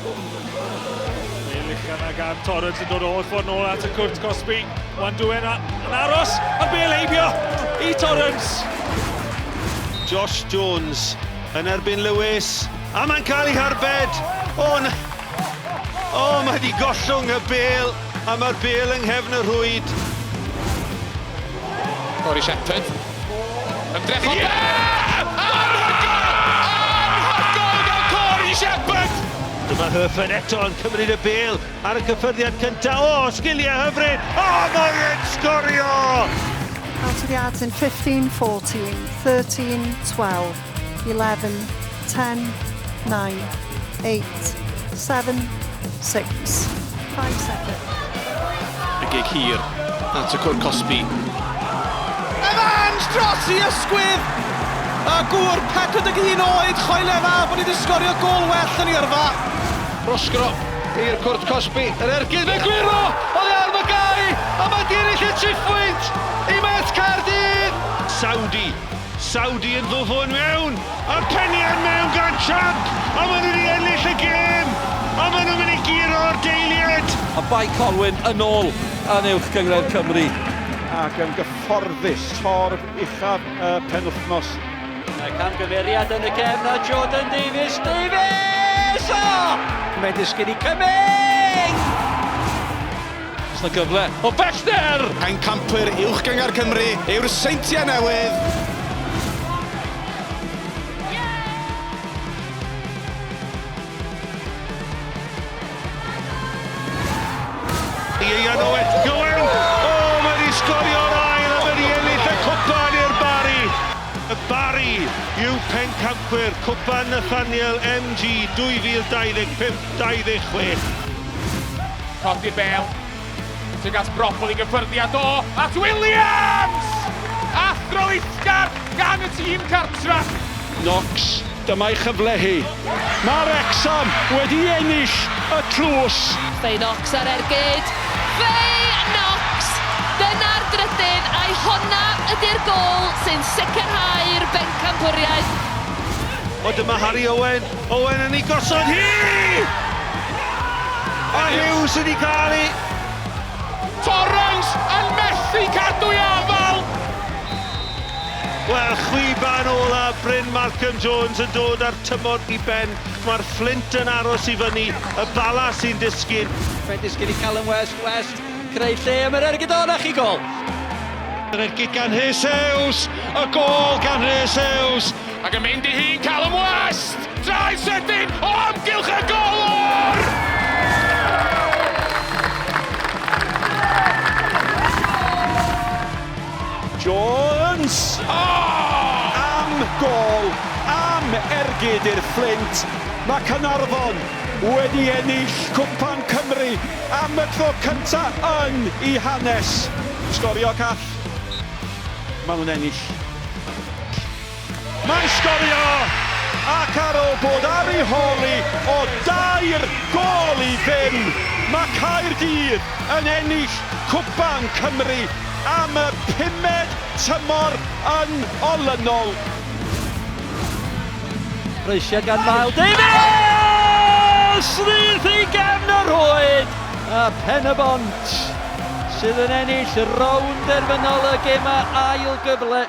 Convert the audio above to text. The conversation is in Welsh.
Bale uchel yna gan Torrens yn dod o holl ffordd nôl at y cwrt cosbi. Wan Dwen yn aros, a'r bel heibio i Torrens. Josh Jones yn erbyn Lewis, a mae'n cael ei harbed! O, na. O, mae wedi gollwng y bel, a mae'r bel yng nghefn y rhwyd. Corey Shepherd. Ymdrech o yeah! Anhygoel! Anhygoel gan Corey Shepherd! Dyma Herford eto yn cymryd y bel ar y cyffyrddiad cyntaf. O, sgiliau hyfryd! O, mae e'n sgorio! Out of yards in 15, 14, 13, 12, 11, 10, 9, 8, 7, 6, 5 seconds. Y gig hir at y cwr cosbi. Evans dros i ysgwydd! Y gŵr 41 oed, choelef a bod wedi sgorio gôl well yn ei yrfa. Rosgro i'r cwrt cosbi, yr ergyd fe gwyro! Oddi ar Magai! A mae di ennill y triphwynt i Met Caerdydd! Saudi. Saudi yn ddwfwn mewn! A'r peniad mewn gan Champ! A maen nhw wedi ennill y gêm! A maen nhw'n mynd i guro'r deiliaid! A Bae Colwyn yn ôl yn Uwch Gynghrair Cymru. Ac yn gyfforddus, torf uchaf y penwythnos. Mae camgymeriad yn y cefn a Jordan Davies, Davies! O! Mae'n disgyn i Cumming! Oes 'na gyfle o bellter! Pencampwyr Uwch Gynghrair Cymru yw'r Seintiau Newydd. Ieuan Owen, Owen! O, mae wedi sgorio'r ail a mae wedi ennill y cwpan i'r Barri. Y Barri yw pencampwyr Cwpan Nathaniel MG 2025-26. Codi'r bel. Tuag at Brobbel i gyffyrddiad o at Williams! Athrylithgar gan y tîm cartra. Knox, dyma'i chyfle hi. Mae Wrecsam wedi ennill y tlws. Faye Knox ar ergyd. Faye Knox! Dyna'r drydydd, a'i honna ydy'r gôl sy'n sicrhau'r bencampwriaeth. O dyma Harry Owen, Owen yn ei gosod hi! A Hughes wedi cael ei... Torrens yn methu cadw i afael! Wel, chwiban ola Bryn Malcolm Jones yn dod â'r tymor i ben. Mae'r Fflint yn aros i fyny, y Bala sy'n disgyn. Mae'n disgyn i Callum West, West creu lle am yr ergyd o, na chi gol! Yr ergyd gan Rhys Hughes, y gôl gan Rhys Hughes. Ac yn mynd i hun Callum West! Traed sydyn o amgylch y golwr! Jones! Oh! Am gôl, am ergyd i'r Fflint. Mae Caernarfon wedi ennill Cwpan Cymru am y tro cynta' yn eu hanes. Sgorio call. Maen nhw'n ennill. Mae'n sgorio! Ac ar ôl bod ar ei hôl hi o dair gôl i ddim, mae Caerdydd yn ennill Cwpan Cymru am y pumed tymor yn olynol. Croesiad gan Mael Davies! Rhydd i gefn y rhwyd! A Pen-y-bont sydd yn ennill rownd derfynol y gemau ail gyfle.